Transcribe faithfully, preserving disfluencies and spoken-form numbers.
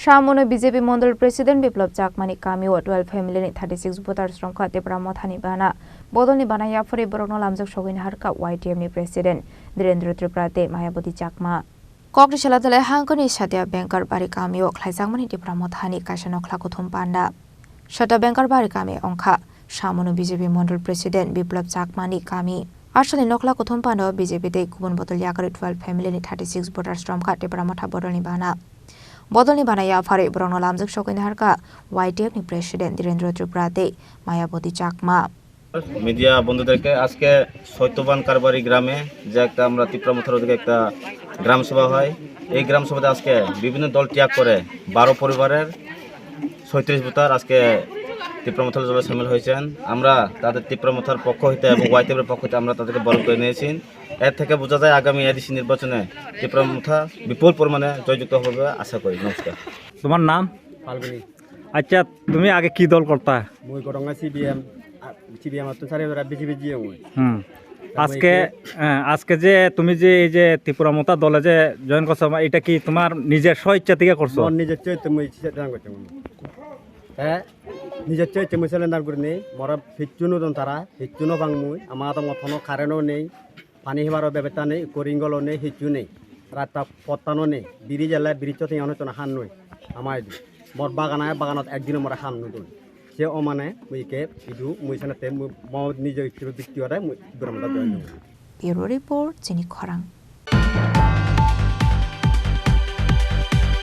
Samono B J P Mondol President Biplab Chakmani kamio twelve family ni thirty six voters rongkha Tipra Mothani bana. Bodolni bana yaphari borokno lamjak sogwi naharkha Y T F ni President Dhirendra Tripura tei Mayabati Chakma. Kokni sela dole hangkoni Satya Banker bari kamio khlaijakmani Tipra Mothani kaisa nokhla kuthum panda. Satya Banker bari kami ongkha Samono B J P Mondol President Biplab Chakmani kami. Aswkni nokhla kuthum pando B J P tei kubun bodol yakarwi twelve family ni thirty six voters romkha Tipra Motha bodolni bana. Bodolni bana yaphari borokno lamjak sogwi naharkha Y T F ni President Dhirendra Tripura tei Mayabati Chakma. Media বন্ধুদেরকে, আজকে সত্যবান কারবারি গ্রামে যে একটা আমরা তিপ্রা মথার ওদিকে একটা গ্রাম সভা হয়, এই গ্রাম সভাতে আজকে বিভিন্ন দল ত্যাগ করে বারো পরিবারের ছয়ত্রিশ ভোটার আজকে তিপ্রা মথার দলে সামিল হয়েছেন। আমরা তাদের তিপ্রা মথার পক্ষ হইতে এবং ওয়াইটিএফের পক্ষ হইতে আমরা তাদেরকে বরণ করে নিয়েছি। এর থেকে বোঝা যায় আগামী এডিসি নির্বাচনে তিপ্রা মথা বিপুল পরিমাণে জয়যুক্ত হবে বলে আশা করি। নমস্কার। তোমার নাম? ফাল্গুনি। আচ্ছা, তুমি আগে কি দল করতা? Mui gorong C P M, C P M atun sari bera B J P jiyong mui. হুম। আজকে, হ্যাঁ, আজকে যে তুমি যে এই যে তিপ্রা মথা দলে যে জয়েন করছো, এটা কি তোমার নিজের স্ব ইচ্ছা থেকে করছো? Mor nijor choito mui se dan gochong. He, nijor choito mui surrender gurinei, mora hissu no don tara, hissu no pang mui, ama adamot hono current o nei, pani hibaro bebesta nei, koringolo nei, hissu nei. Rasta pottano nei, biri jele biri choting ano chona han noi, ama idu. Mor bagan ai baganot ekdino mora ham no don. Se o mane mui ke idu mui sanate mui mo nijo ichche bikti ore mui Tipra Motha join. Bureau Report, Chini Khorang.